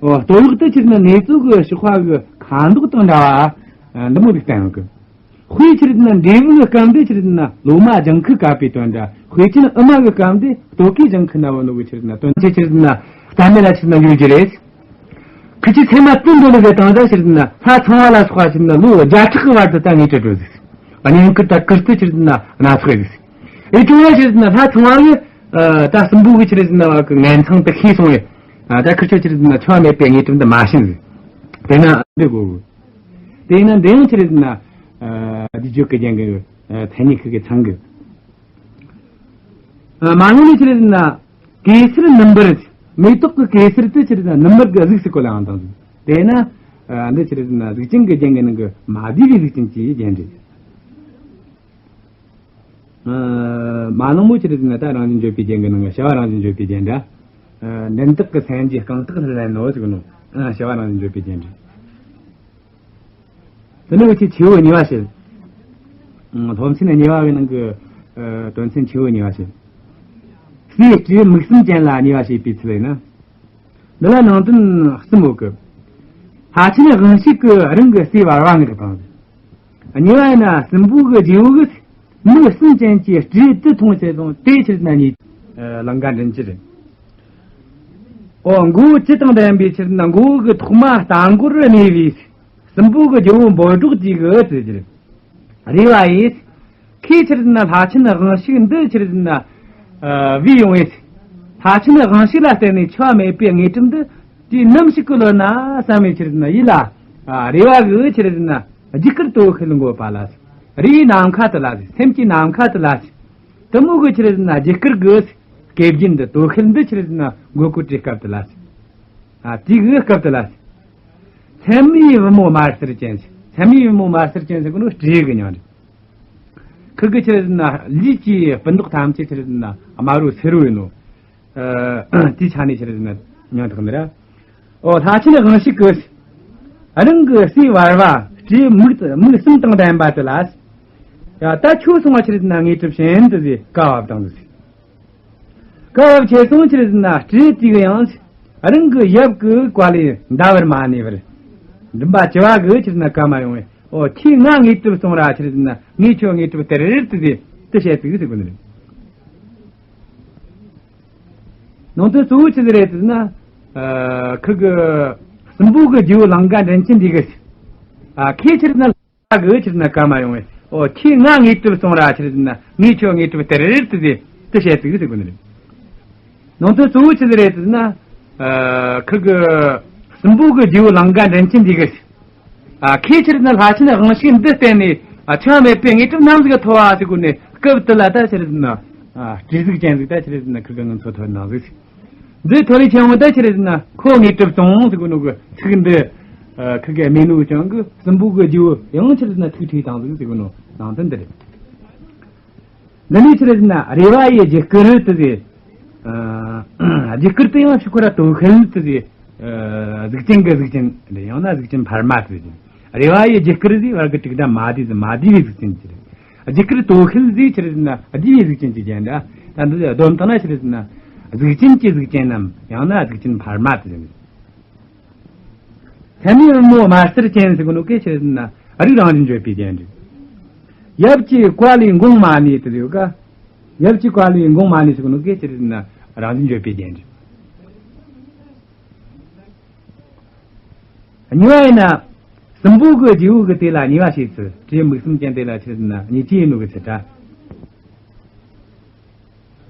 འོ་སྟོད་གཡོགས་དེ་ཆི་རེད་ན་ནེ་ཙོ་གི་གཤོག་པ་གི་ཁ་མདོག་དང་འདྲ་བ། འདི་མོ་ཟིག་བསྟན་ཡོད་ཀི། དཔེ་ཆི་རེད་ན་འབྲས་བུ་གི་སྐབས་འདི་ཆི་རེད་ན་ལོ་མ་ལྗང་ཁུ་བཀབ་པའི་དོན་འདྲ། དཔེ་ཆེན་ཨུ་མ་གི་སྐབས་འདི་སྟོད་གོས་ལྗང་ཁུ་ན་བ་ནོ་གི་ཆི་རེད་ན་དོན་ཆེ་ཆི་རེད་ན་རྩ་མེད་ལ་ཆི་རེད་ན་ཡོད་རྒྱུ་རེད། ཁི་ཆི་ཚད་མ་བཙུན་འགྲོ་ལ་བས་དང་ད་ཆི་རེད་ན་ལྷ་ཚངས་པ་ལ་སོགས་པ་ཆི་རེད་ན་ལོ་བརྒྱ་ཕྲག་གི་བར་དུ་ད་ངེས་ཀྱི་འགྲོ་ཟིག་བརྙན་བཀུར་ད་བཀུར་སྟི་ཆི་རེད་ན་སྣ་ཚོགས་ཡོད་ཟིག་ཨེ་ཅུང་ལ་ཆི་རེད་ན་ལྷ་ཚངས་པ་གི་ད་སྲིན་པོ་གི་ཆི་རེད་ན་བ་གི་ངན་མཚང་དུ་ཤེས་སོང་ཡོད། ད་ཁི་ཆོ་ཆི་རེད་ན་ཆོ་མེད་པའི་དངོས་གྲུབ་འདི་མ་བྱིན་ཟིག་དེ་ན་འདི་གོ་གི། དེ་ན་འདི་ཡང་ཆི་རེད་ན། ཨ་རྗེས་འཇུག་གི་རྒྱན་གི་མཚན་ཉིད་ཁི་གི་ཚང་གི། ཨ་མ་ནོ་ནི་ཆི་རེད་ན་གེ་སར་ནུ་འབུར། མེ་ཏོག་གི་གེ་སར་དེ་ཆི་རེད་ན་ནུ་འབུར་གི་གཟུགས་སུ་བཀོད་ལའང་དང་། དེ་ན་ཨ་འདི་ཆི་རེད་ན་གཟུགས་ཅན་གི་རྒྱན་གི་ནང་གི་མ་བསྡུས་པའི་གཟུགས་ཅན་གྱི་རྒྱན་རེད། ཨ་མ་ནང་མོ་ཆི་རེད་ན་ད་རང་བཞིན་བརྗོད་པའི་རྒྱན་གི་ནང་གི་བྱ་བ་རང་བཞིན་བརྗོད་པའི་རྒྱན་འདྲ། ཨ་མགྲིན་སྟེགས་ཀྱི་སེན་རྗེས་རྐང་སྟེགས་ལ་ལེན་ནོ་ཟེར་གི་ནོ། ཨ་བྱ་བ་རང་བཞིན་བརྗོད་པའི་རྒྱན་འདྲ། དེ་ནས་འུ་ཆོས་ཆེ་བོ་གཉིས་པ་བཤད། ཨ་སློབ་ཚན་གཉིས་པ་གི་ནང་གི་ཨ་དོན་ཚན་ཆེ་བོ་གཉིས་པ་བཤད། སྲས་སྤྲེའུ་མིག་གསུམ་ཅན་ལ་གཉིས་པ་བཤད་པའི་ཚུལ་ཡིན་ན། འདི་ལ་ནང་དོན་གསུམ་ཡོད་གི། ལྷ་ཆེན་དབང་ཕྱུག་གི་རང་གི་སྲས་བར་བ་མངགས་དང་། གཉིས་པ་ཡིན་ན་སྲིན་པོ་གི་རྗེ་བོ་གིས་མིག་གསུམ་ཅན་གྱི་སྤྲེའུ་དེ་མཐོང་བྱས་སོང་། དེ་ཆི་རེད་ན་ཉིད་ལང་ཀ་མགྲིན་བཅུ་རེད། ཨོ་མགོ་བོ་བཅུ་དང་ལྡན་པའི་ཆི་རེད་ན་མགོ་བོ་གི་ཐོག་མ་རྟ་མགོར་གནས་པའི་སྲིན་པོ་གི་རྒྱལ་པོ་འབོད་སྒྲོགས་ཀྱི་གི་ཟེར་གྱི་རེད། རེ་བ་ཡིས། ཁོས་ཆི་རེད་ན་ལྷ་ཆེན་དབང་ཕྱུག་འདི་ཆི་རེད་ན། ཨ་བོས་ཡོང་བས། ལྷ་ཆེན་དབང་ཕྱུག་ལ་བརྟེན་ནས་འཆི་བ་མེད་པའི་དངོས་གྲུབ་འདི། དུས་ནམ་ཞིག་གི་ལོ་ན་བསམ་བས་ཆི་རེད་ན་ཡིད་ལ། ཨ་རེ་བ་གི་ཆི་རེད་ན་རྒྱུ་སྐར་དོ་ཤལ་འགོད་པ་ལ། རེའི་ནམ་མཁའ་དུ་ལ། སེམས་ཀྱི་ནམ་མཁའ་དུ་ལ། དེ་མོ་གི་ཆི་རེད་ན་རྒྱུ་སྐར་གི་སྐེ་རྒྱན་འདི་དོ་ཤལ་འདི་ཆི་རེད་ན་འགོད་གོ་དུས་སྐབས་དུ་ལ། ཨ་དུས་གི་སྐབས་དུ་ལ། མཚན་མོའི་བུ་མོ་དམར་སེར་ཅན། མཚན་མོའི་བུ་མོ་དམར་སེར་ཅན་ཟེར་གོ་ནོ་སྤྲེའུ་གི་མྱིང་རེད། ཁི་གི་ཆི་རེད་ན་ལུས་ཀྱི་སྤུ་མདོག་ཐམས་ཅད་ཆི་རེད་ན་དམར་རོ་སེར་རོ་ཡིན་ནོ། ཨ་དེའི་ཆ་ནས་ཆི་རེད་ན་མྱིང་བཏགས་ནི་ར། ཨོ་ལྷ་ཆེན་དབང་ཕྱུག་གིས་རང་གི་སྲས་བར་བ་སྤྲེའུ་མིག་མིག་གསུམ་དང་ལྡན་པ་དེ་ལ། ཡ་ད་ཁྱོད་སོང་བ་ཆི་རེད་ན་དངོས་གྲུབ་བྱིན་དུ་ཟེར་བཀའ་བབས་དང་ཟེར། བཀའ་བབས་ཆེ་སོང་ཆི་རེད་ན་སྤྲེའུ་དེ་གི་ཡང་། རང་གི་ཡབ་ཀྱི་བཀའ་ལས་འདའ་བར་མ་གནས་པར། མགྲིན་པ་བཅུ་བ་གི་ཆི་རེད་ཟེར་ན་བཀའ་མ་ཡོང་བས། ཨོ་ཁྱོས་ང་དངོས་གྲུབ་སློང་ར་ཆི་རེད་ཟེར་ན་ངས་ཁྱོད་དངོས་གྲུབ་སྟེར་རེར་དུ་དེ་དུ་བྱེད་ཟིག་ཟེར་གོ་ནི་རེད། ནང་དོན་གཙོ་བོ་ཆི་ཟིག་རེད་ཟེར་ན། ཨ་ཁུ་གི་སྲིན་པོ་གི་རྗེ་བོ་ལང་ཀ་མགྲིན་བཅུ་འདི་གིས། ཨ་ཁྱོས་ཆི་རེད་ཟེར་ན་ལྷ་གི་ཆི་རེད་ཟེར་ན་བཀའ་མ་ཡོང་བས། ཨོ་ཁྱོས་ང་དངོས་གྲུབ་སློང་ར་ཆི་རེད་ཟེར་ན་ངས་ཁྱོད་དངོས་གྲུབ་སྟེར་རེར་དུ་དེ་དུ་བྱེད་ཟིག་ཟེར་གོ་ནི་རེད། ནང་དོན་གཙོ་བོ་ཆི་ཟིག་རེད་ཟེར་ན། ཨ་ཁུ་གི་སྲིན་པོ་གི་རྗེ་བོ་ལང་ཀ་མགྲིན་བཅུ་འདི་གིས། ཨ་ཁོས་ཆི་རེད་ཟེར་ན་ལྷ་ཆེན་དབང་ཕྱུག་འདི་བསྟེན་ནས། ཨ་འཆི་བ་མེད་པའི་དངོས་གྲུབ་ནམ་ཟིག་ཐོབ་བ་ཟེར་གོ་ནས་སྐབས་དེ་ལ་ད་ཆི་རེད་ཟེར་ན། ཨ་སྤྲེའུ་གཟུགས་ཅན་ཟིག་ད་ཆི་རེད་ཟེར་ན་ཁུ་གི་ངང་ཚུལ་ཐོན་ནང་ཟིག་འདི་ཐོ་རེ་ཆེན་མོ་ད་ཆི་རེད་ཟེར་ན་ཁོ་དངོས་གྲུབ་སློང་ཟེར་གོ་ནོ་གི་ཚིག་འདི། ཨ་ཁུ་གི་སྨྲས་ནོ་ཅང་གི་སྲིན་པོ་གི་རྗེ་བོ་ཡང་ཆི་རེད་ཟེར་ན་ཐུགས་ཁྲོས་བཏང་ཟིག་ཟེར་གོ་ནོ་ནང་དོན་འདི་རེད། འདི་ནས་ཆི་རེད་ཟེར་ན་རེ་བ་ཡི་རྒྱུ་སྐར་དུ་ཟེར། ཨ་རྒྱུ་སྐར་དུ་ཡང་ཕྱུག་པོ་ར་དོ་ཤལ་དུ་ཟེར། ཨ་གཟུགས་ཅན་གི་གཟུགས་ཅན་ཡང་ན་གཟུགས་ཅན་འཕར་མ་དུ་ཟེར། རེ་བ་ཡི་རྒྱུ་སྐར་ཟེར་བར་གི་དྲུག་སྒྲ་མ་བསྡུས་ཟེར་མ་བསྡུས་པའི་གཟུགས་ཅན་ཆི་རེད། རྒྱུ་སྐར་དོ་ཤལ་ཟེར་ཆི་རེད་ཟེར་ན་བསྡུས་པའི་གཟུགས་ཅན་གྱི་རྒྱན་འདྲ། ད་འདི་སྡོམ་བཏང་ན་ཆི་རེད་ཟེར་ན་གཟུགས་ཅན་གྱི་གཟུགས་ཅན་ནམ་ཡང་ན་གཟུགས་ཅན་འཕར་མ་དུ་ཟེར། མཚན་མོའི་བུ་མོ་དམར་སེར་ཅན་ཟེར་གོ་ནོ་གི་ཆི་རེད་ཟེར་ན་རིགས་རང་བཞིན་བརྗོད་པའི་རྒྱན་རེད། ཡབ་ཀྱི་བཀའ་ལས་འགོངས་མ་ནུས་དུ་ཡོད་ཀ། ཡབ་ཀྱི་བཀའ་ལས་འགོངས་མ་ནུས་ཟེར་གོ་ནོ་གི་ཆི་རེད་ཟེར་ན་རང་བཞིན་བརྗོད་པའི་རྒྱན་རེད། གཉིས་པ་ཡིན་ན། སྲིན་པོ་གི་རྗེ་བོ་གི་དེ་ལ་གཉིས་པ་བྱས་ཚུལ་སྤྲེའུ་མིག་གསུམ་ཅན་དེ་ལ་ཆི་རེད་ཟེར་ན་གཉིས་ཀྱི་ཡིན་ནོ་གི་ཚུལ་འདྲ།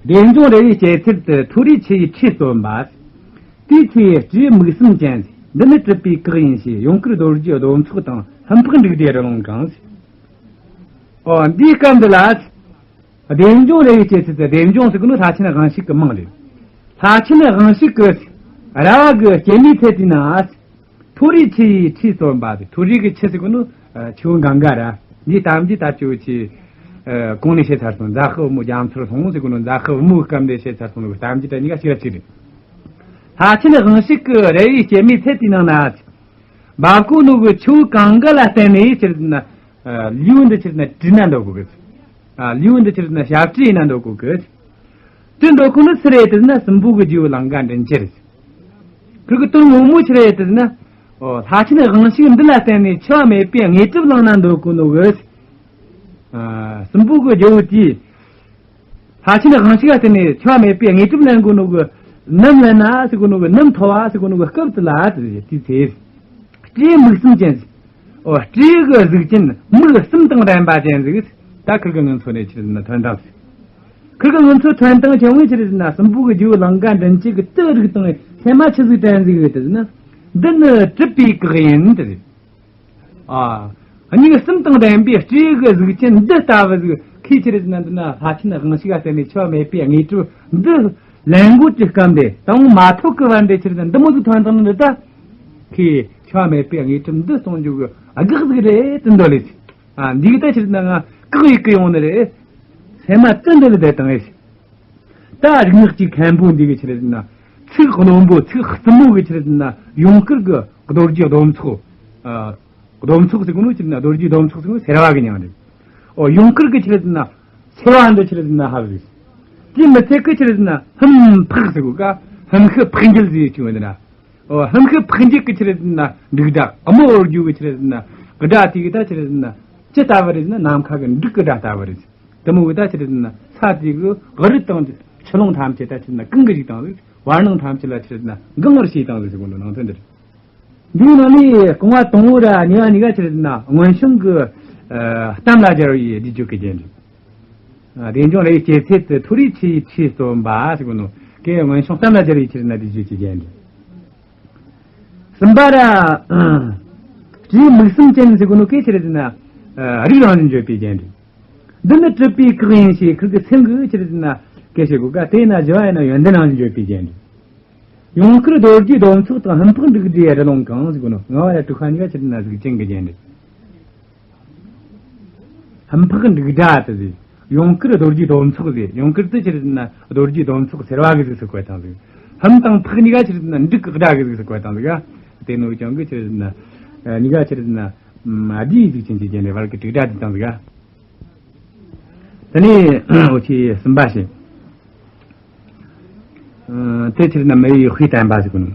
བདེ་འབྱུང་རེ་བའི་སྐྱེད་ཚལ་དུ་མཐོ་རིས་ཆུ་ཡི་ཁྲིད་སྟོན་པ། དེའི་ཚེ་སྤྲེའུ་མིག་གསུམ་ཅན། འདི་ནི་གྲུབ་པའི་གེགས་ཡིན་ཞེས་ཡུངས་ཀར་རྡོ་རྗེའི་སྡོམ་ཚོགས་དང་ལྷུན་འཕགས་འབྲུག་སྒྲའི་རི་ལུང་གང་། ཨོ་འདིའི་སྐབས་འདི་ལ། བདེ་འབྱུང་རེ་བའི་སྐྱེད་ཚལ་དུ་བདེ་འབྱུང་ཟེར་གོ་ནོ་ལྷ་ཆེན་དབང་ཕྱུག་གི་མིང་རེད། ལྷ་ཆེན་དབང་ཕྱུག་གི་ར་བ་གི་སྐྱེད་མོས་ཚལ་དེའི་ནང་། མཐོ་རིས་ཆུ་ཡི་ཁྲིད་སྟོན་པ་དེ། མཐོ་རིས་ཀྱི་ཆུ་ཟེར་གོ་ནོ་ཆུ་བོ་གངྒཱ་ར། འདི་གཏམ་རྒྱུད་ད་ཆུ་བོ་ཆེ། ཨ་གོང་ནས་བཤད་ཚར་སོང་། རྫ་ཁའི་བུ་མོ་རྒྱ་མཚོར་ལྷུང་ཟེར་གོ་ནོ་རྫ་ཁའི་བུ་མོའི་སྐབས་འདི་བཤད་ཚར་སོང་ནོ་གི་གཏམ་རྒྱུད་ད་གཉིས་ཀ་གཅིག་ར་གཅིག་རེད། ལྷ་ཆེན་དབང་ཕྱུག་གི་རེ་བའི་སྐྱེད་མོས་ཚལ་དེའི་ནང་ན་འབབ་གོ་ནོ་གི་ཆུ་བོ་གངྒཱ་ལ་བརྟེན་ནས་ཆི་རེད་ཟེར་ན། ཨ་ལུས་འདི་ཆི་རེད་ཟེར་ན་བྲིས་ན་འདོད་གོ་གི། ཨ་ལུས་འདི་ཆི་རེད་ཟེར་ན་ཞབས་བྲིས་ཡིན་ན་འདོད་གོ་གི། དེ་འདོད་ཁོ་ནི་སུ་རེད་དེ་ན་སྲིན་པོ་གི་རྗེ་བོ་ལང་ཀ་མགྲིན་བཅུ་རེད། ཁོ་གི་དོན་ངོ་མ་ཆི་རེད་དེ་ན། ཨོ་ལྷ་ཆེན་དབང་ཕྱུག་འདི་ལ་བརྟེན་ནས་འཆི་བ་མེད་པའི་དངོས་གྲུབ་བླངས་ན་འདོད་གོ་ནོ་གི། ཨ་སྲིན་པོ་གི་རྗེ་བོ་དེས། ལྷ་ཆེན་དབང་ཕྱུག་ལ་བརྟེན་ནས་འཆི་བ་མེད་པའི་དངོས་གྲུབ་ལེན་གོ་ནོ་གི། ནམ་ལེན་ན་ཟེར་གོ་ནོ་གི། ནམ་ཐོབ་བ་ཟེར་གོ་ནོ་གི་སྐབས་དེ་ལ་དེ་དེའི་ཚེ། སྤྲེའུ་མིག་གསུམ་ཅན། ཨོ་སྤྲེའུ་གི་གཟུགས་ཅན་མིག་གསུམ་དང་ལྡན་པ་ཅན་ཟིག་ད་ཁིར་གི་ངང་ཚུལ་ནས་ཆི་རེད་ཟེར་ན་ཐོན་དང་ཟིག་ཁིར་གི་ངང་ཚུལ་ཐོན་དང་ཆེ་བོ་ཆི་རེད་ཟེར་ན་སྲིན་པོ་གི་རྗེ་བོ་ལང་ཀ་མགྲིན་བཅུ་གི་དེ་རིགས་དང་སེམས་མ་ཆི་ཟིག་དྲན་ཟིག་ཡོད་དེ་ཟེར་ན། འདི་ནི་གྲུབ་པའི་གེགས་ཡིན་དེ་ཟེར། ཨ་མིག་གསུམ་དང་ལྡན་པའི་སྤྲེའུ་གི་གཟུགས་ཅན་འདི་ལྟ་བུ་ཟིག་ཁོས་ཆི་རེད་ཟེར་ན་འདི་ན་ལྷ་ཆེན་དབང་ཕྱུག་ག་བརྟེན་ནས་འཆི་བ་མེད་པའི་དངོས་གྲུབ་འདི་ལེན་དགོས་ཀྱི་སྐབས་འདི་དང་མ་ཐོབ་ཀྱི་བར་འདི་ཆི་རེད་ཟེར་ན་འདི་མོ་ཟིག་ཐོན་དང་ནི་འདི་ད། ཁོས་འཆི་བ་མེད་པའི་དངོས་གྲུབ་འདི་སློང་རྒྱུ་གི་གེགས་ཟིག་རེད་དེ་འདོད་ལེ། ཨ་འདི་གི་ད་ཆི་རེད་ཟེར་ན་ང་བཀག་ཡི་གི་ཡོང་ནི་རེད། སེམས་མ་དེ་འདི་ལ་བསྡད་དང་ཨེ། ད་རིག་སྔགས་ཀྱི་མཁན་པོ་འདི་གི་ཆི་རེད་ཟེར་ན། ཚིག་རྣོན་པོ་ཚིག་རྩུབ་མོ་གི་ཆི་རེད་ཟེར་ན་ཡུངས་ཀར་གི་རྡོ་རྗེ་སྡོམ་ཚོགས། ཨ་སྡོམ་ཚོགས་ཟེར་གོ་ནོ་ཆི་རེད་ཟེར་ན་རྡོ་རྗེ་སྡོམ་ཚོགས་ཟེར་གོ་ནོ་སེར་བ་གི་མྱིང་རེད། ཨོ་ཡུངས་ཀར་གི་ཆི་རེད་ཟེར་ན་སེར་བ་འདི་ཆི་རེད་ཟེར་ན་ཧབ་ཟིག་དེ་མི་ཚད་གི་ཆི་རེད་ཟེར་ན་ཧཱུྃ་ཕཊ་ཟེར་གོ་ཀ། ཧཱུྃ་ཤི་ཕཊ་འགྱེལ་ཟེར་ཆུང་བ་འདི་ན། ཨོ་ཧཱུྃ་ཤི་ཕཊ་འགྱེལ་གི་ཆི་རེད་ཟེར་ན་འབྲུག་སྒྲ་དམོད་བོར་རྒྱུ་གི་ཆི་རེད་ཟེར་ན་གི་སྒྲ་དེ་གི་ད་ཆི་རེད་ཟེར་ན་ཅི་ལྟ་བུ་རེད་ཟེར་ན་ནམ་མཁའ་གི་འབྲུག་གི་སྒྲ་ལྟ་བུ་རེད། དེ་མོ་གི་ད་ཆི་རེད་ཟེར་ན་ས་དེ་གི་གི་རི་དང་ཆུ་ཀླུང་ཐམས་ཅད་ད་ཆི་རེད་ཟེར་ན་གང་གི་ཞིག་དང་ཟིག་བར་སྣང་ཐམས་ཅད་ལ་ཆི་རེད་ཟེར་ན་གང་ངར་བྱས་དང་ཟིག་ཟེར་གོ་ནོ་ནང་དོན་འདི་རེད། འདིའི་ནང་ནས་རྐང་བ་དང་པོ་ར་གཉིས་པ་གཉིས་ཀ་ཆི་རེད་ཟེར་ན་སྔོན་བྱུང་གི་ཨ་གཏམ་ལ་སྦྱར་བའི་བསྡུས་བརྗོད་ཀྱི་རྒྱན་རེད། ཨ་བདེ་འབྱུང་རེ་བའི་སྐྱེད་ཚལ་དུ་མཐོ་རིས་ཆུ་ཡི་ཁྲིད་སྟོན་པ་ཟེར་གོ་ནོ་གན་སྔོན་བྱུང་གཏམ་ལ་སྦྱར་བའི་ཆི་རེད་ཟེར་ན་བསྡུས་བརྗོད་ཀྱི་རྒྱན་རེད། གསུམ་པ་ར། སྤྲེའུ་མིག་གསུམ་ཅན་ཟེར་གོ་ནོ་གན་ཆི་རེད་ཟེར་ན། ཨ་རིགས་རང་བཞིན་བརྗོད་པའི་རྒྱན་རེད། འདི་ནི་གྲུབ་པའི་གེགས་ཡིན་ཞེས་ཁིར་གི་སེམས་གི་ཆི་རེད་ཟེར་ན་སྐད་བཤད་གོ་ཀ། དེས་ན་བཞི་བ་ཡིན་ན་ཡོན་ཏན་རང་བཞིན་བརྗོད་པའི་རྒྱན་རེད། ཡུངས་ཀར་རྡོ་རྗེའི་སྡོམ་ཚོགས་དང་ཧཱུྃ་ཕཊ་འབྲུག་སྒྲའི་རི་ལུང་གང་ཟེར་གོ་ནོ། ལྔ་བ་ཡ་དྲུག་པ་གཉིས་ཀ་ཆི་རེད་ཟེར་ན་གཟུགས་ཅན་གི་རྒྱན་རེད། ཧཱུྃ་ཕཊ་འབྲུག་སྒྲ་དེ་ཟེར། ཡུངས་ཀར་རྡོ་རྗེའི་སྡོམ་ཚོགས་ཟེར། ཡུངས་ཀར་དེ་ཆི་རེད་ཟེར་ན་རྡོ་རྗེའི་སྡོམ་ཚོགས་སེར་བ་གི་གཟུགས་སུ་བཀོད་བཏང་ཟིག་ཧཱུྃ་དང་ཕཊ་གཉིས་ཀ་ཆི་རེད་ཟེར་ན་འབྲུག་གི་སྒྲ་གི་གཟུགས་སུ་བཀོད་བཏང་ཟིག་དེ་ནོ་ཅང་གི་ཆི་རེད་ཟེར་ན། ཨ་གཉིས་ཀ་ཆི་རེད་ཟེར་ན། ཨ་བསྡུས་གཟུགས་ཅན་གྱི་རྒྱན་ལས་བར་གྱི་དྲུག་སྒྲ་བསྡུས་བཏང་ཟིག་དེ་ནས་འོ་ཆི་གསུམ་པ་བྱས། ཨ་དེ་ཆི་རེད་ཟེར་ན་མི་ཡི་དཔེ་བསྟན་པ་ཟེར་གོ་ནོ།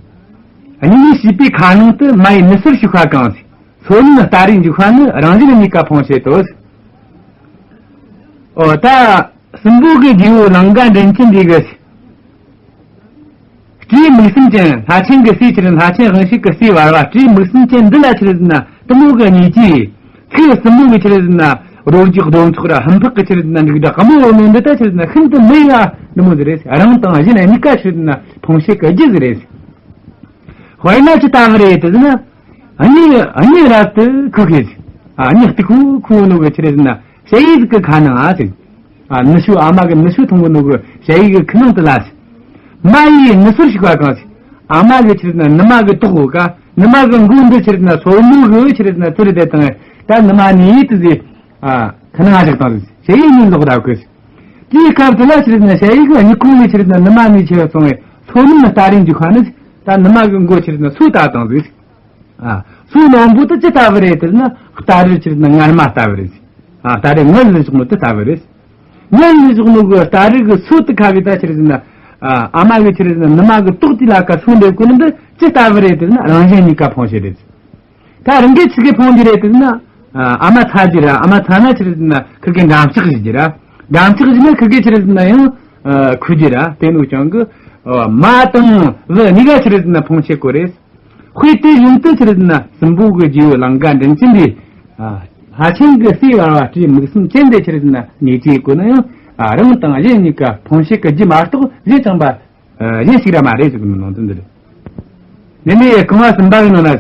གཉིས་མེད་བྱིས་པའི་ཁ་ནང་དུ། མ་ཡི་ནུ་ཟོར་ཞིག་ཤ་གང་། སོ་ནམ་སྟ་རེ་འཇུག་ཤ་ནི། རང་བཞིན་གཉིས་ཀ་ཕུང་བྱེད་དོ། འོ་ད། སྲིན་པོ་གི་རྗེ་བོ་ལང་ཀ་མགྲིན་བཅུ་འདི་གི། སྤྲེའུ་མིག་གསུམ་ཅན། ལྷ་ཆེན་གྱི་སྲས་ཆི་རེད། ལྷ་ཆེན་དབང་ཕྱུག་གི་སྲས་བར་བ་སྤྲེའུ་མིག་གསུམ་ཅན་འདི་ལ་ཆི་རེད་ཟེར་ན། གཏི་མུག་གི་ཉེས་ཀྱིས། ཚིག་གསུམ་མོ་གི་ཆི་རེད་ཟེར་ན། རོ་རྒྱུག་རྡོ་འཚོག་ར་ཧམ་ཕག་གི་ཆི་རེད་ཟེར་ན། འབྲུག་སྒྲ་དགའ་མོ་འོ་མེ་འདི་ད་ཆི་རེད་ཟེར་ན། ཤིན་ཏུ་མི་ཡ་འདི་མོ་ཟིག་རེད། རང་དང་གཞན་གཉིས་ཀ་ཆི་རེད་ཟེར་ན་ཕུང་བྱེད་ཀྱི་རྒྱུ་ཟིག་རེད། དཔེར་ན་ཅི་ལྟ་བུ་རེད་ཟེར་ན། གཉིད་གཉིད་རབ་ཏུ་ཁུག་གི། ཨ་གཉིད་སྟུག་པོ་ཁུག་ནོ་གི་ཆི་རེད་ཟེར་ན། ཞ་ཡི་ཟིག་གི་ཁ་ནང་ཨ་ཟིག་ཨ་ནུ་ཞོ། ཨ་མ་གི་ནུ་ཞོ་འཐུང་གི་ནོ་གི་ཞ་ཡི་གི་ཁ་ནང་དུ་ལ་ཟིག་མ་ཡི་ནུ་ཟོར་ཞིག་པ་གང་ཟིག་ཨ་མ་གི་ཆི་རེད་ཟེར་ན་ནུ་མ་གི་ཏོག་གོ་ཀ་ནུ་མ་གི་མགོ་འདི་ཆི་རེད་ཟེར་ན་སོར་མོ་གི་ཆི་རེད་ཟེར་ན་ཚུར་དེ་དང་ད་ནུ་མ་ནི་ཡི་དུ་ཟིག་ཨ་ཁ་ནང་ཨ་ཞིག་བཏང་ཟིག་ཞ་ཡི་གཉིད་ལོག་རབ་གི་ཟིག་དེའི་སྐབས་དེ་ལ་ཆི་རེད་ཟེར་ན་ཞ་ཡི་གི་གཉིད་ཁུག་ནས་ཆི་རེད་ཟེར་ན་ནུ་མ་ནི་ཆི་རེད་སོང་བས་སོ་ནམ་སྟ་རེ་འཇུག་ཤ་ནི་ཟིག་ད་ནུ་མ་གི་མགོ་ཆི་རེད་ཟེར་ན་སོ་བཏང་བཏང་ཟིག་ཨ། སོ་ནམ་པོ་དེ་ཅི་ལྟ་བུ་རེད་ཟེར་ན། སྟ་རེ་ཆི་རེད་ཟེར་ན་ངར་མ་ལྟ་བུ་རེད། ཨ། སྟ་རེ་ངར་ལ་བཞག་ནོ་དེ་ལྟ་བུ་རེད། ངར་ལ་བཞག་ནོ་གི་སྟ་རེ་གི་སོ་དེ་ཁ་གི་ད་ཆི་རེད་ཟེར་ན། ཨ། ཨ་མ་གི་ཆི་རེད་ཟེར་ན་ནུ་མ་གི་ཏོག་དེ་ལ་ཀ་སོ་འདེབས་གོ་ནི་འདི་ཅི་ལྟ་བུ་རེད་ཟེར་ན། རང་བཞིན་གཉིས་ཀ་ཕུང་བྱེད་རེད། ད་རང་གི་ཆི་གི་ཕུང་རྒྱུ་རེད་ཟེར་ན། ཨ། ཨ་མ་ཚ་རྒྱུ་ར། ཨ་མ་ཚ་ན་ཆི་རེད་ཟེར་ན་ཁི་གི་འགྲམ་ལྕག་བཞི་རྒྱུ་ར། འགྲམ་ལྕག་བཞི་ན་ཁི་གི་ཆི་རེད་ཟེར་ན་ཡང་ཁུ་རྒྱུ་ར། དེ་ནོ་ཀྱང་གི་མ་དང་བུ་གཉིས་ཀ་ཆི་རེད་ཟེར་ན་ཕུང་བྱེད་གོ་རེད། དཔེ་དེ་བཞིན་དུ་ཆི་རེད་ཟེར་ན་སྲིན་པོ་གི་རྗེ་བོ་ལང་ཀ་མགྲིན་བཅུ་འདི། ལྷ་ཆེན་གྱི་སྲས་བར་བ་སྤྲེའུ་མིག་གསུམ་ཅན་དེ་ཆི་རེད་ཟེར་ན་ཉེས་ཀྱིས་གོ་ན་ཡང་རང་དང་གཞན་གཉིས་ཀ་ཕུང་བྱེད་ཀྱི་རྒྱུ་མ་གཏོགས་གཞན་ཅང་པ་གཞན་ཞིག་ར་མ་རེད་ཟེར་གི་ནོ་ནང་དོན་འདི་རེད། འདི་ནས་རྐང་བ་གསུམ་པ་གི་ནང་ན་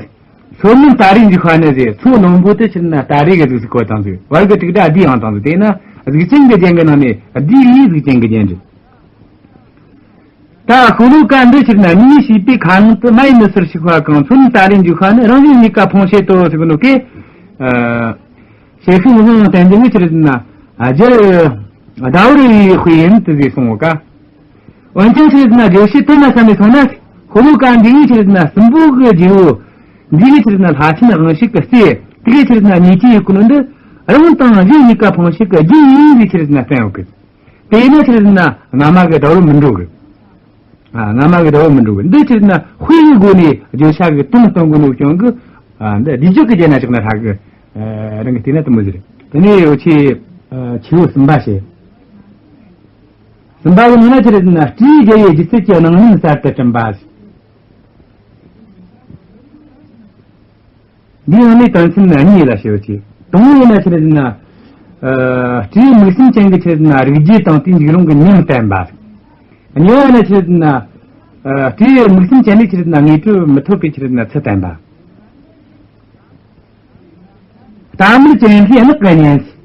སོ་ནམ་སྟ་རེ་འཇུག་ཤ་ནི་ཟེར། སོ་ནམ་པོ་དེ་ཆི་རེད་ཟེར་ན་སྟ་རེ་གི་གཟུགས་སུ་བཀོད་བཏང་ཟིག་བར་གྱི་དྲུག་སྒྲ་བསྡུས་ཡང་བཏང་ཟིག་དེས་ན་གཟུགས་ཅན་གྱི་རྒྱན་གྱི་ནང་ནས་བསྡུས་པའི་གཟུགས་ཅན་གྱི་རྒྱན་རེད། ད་ཤོ་ལོ་ཀ་འདི་ཆི་རེད་ཟེར་ན་གཉིད་མེད་བྱིས་པའི་ཁ་ནང་དུ། མ་ཡི་ནུ་ཟོར་ཞིག་པ་གང་། སོ་ནམ་སྟ་རེ་འཇུག་ཤ་ནི། རང་བཞིན་གཉིས་ཀ་ཕུང་བྱེད་དོ་ཟེར་གི་ནོ་གི། ཨ། ཞལ་ཤུལ་ངོ་བོ་བསྟན་འཛིན་གྱིས་ཆི་རེད་ཟེར་ན། ཨ། རྒྱལ་ཟླ་བོར་བའི་དཔེ་ཡིན་དུ་ཟེར་གསུངས་པ་ཀ་འོན་ཀྱང་ཆི་རེད་ཟེར་ན་བརྗོད་བྱའི་དོན་ལ་བསམ་ནས་སོང་ན། ཤོ་ལོ་ཀ་འདི་གིས་ཆི་རེད་ཟེར་ན་སྲིན་པོ་གི་རྗེ་བོ་འདི་གིས་ཆི་རེད་ཟེར་ན་ལྷ་ཆེན་དབང་ཕྱུག་གི་སྲས་དེ་གིས་ཆི་རེད་ཟེར་ན་ཉེས་ཀྱིས་ཡོད་གི་ནོ་འདི་རང་དང་གཞན་གཉིས་ཀ་ཕུང་བྱེད་ཀྱི་རྒྱུ་ཡིན་ཟེར་ཆི་རེད་ཟེར་ན་བསྟན་ཡོད་གི། དེས་ན་ཆི་རེད་ཟེར་ན་སྔ་མ་གི་ཟླ་བོར་མི་འགྲོ་གི། ཨ། སྔ་མ་གི་ཟླ་བོར་མི་འགྲོ་གི། འདི་ཆི་རེད་ཟེར་ན་དཔེ་ཡི་སྒོ་ནས་བརྗོད་བྱ་གི་དོན་སྟོན་གི་ནོ་ཀྱང་གི། ཨ། འདི་རྗེས་འཇུག་གི་རྒྱན་ན་ཆགས་ན་ཧྲ་གི། ཨ། རང་གི་དེ་ན་དུ་མོ་ཟེར། དེ་ནས་འོ་ཆེ། ཨ། ཆེ་བོ་གསུམ་པ་བྱས། གསུམ་པ་གི་ནང་ན་ཆི་རེད་ཟེར་ན། སྤྲེའུ་རྒྱལ་བའི་སྒྱུ་རྩལ་གྱི་སྣང་བརྙན་གསར་དུ་བསྐྲུན་པ། འདིའི་ནང་ནས་དོན་ཚན་གཉིས་ལ་ཕྱེ་བ་བྱས། དང་པོ་ཡིན་ན་ཆི་རེད་ཟེར་ན། ཨ། སྤྲེའུ་མིག་གསུམ་ཅན་གྱི་ཆི་རེད་ཟེར་ན་རིག་བྱེད་དང་དེའི་འཇིགས་རུང་གི་ཉམས་བསྟན་པ། གཉིས་པ་ཡིན་ན་ཆི་རེད་ཟེར་ན། ཨ། སྤྲེའུ་མིག་གསུམ་ཅན་ནི་ཆི་རེད་ཟེར་ན་ངེས་གྲོལ་མི་ཐོབ་པའི་ཆི་རེད་ཟེར་ན་ཚུལ་བསྟན་པ། རྟ་མགྲིན་ཅན་གྱི་གླགས་ཀྱི་བརྙན།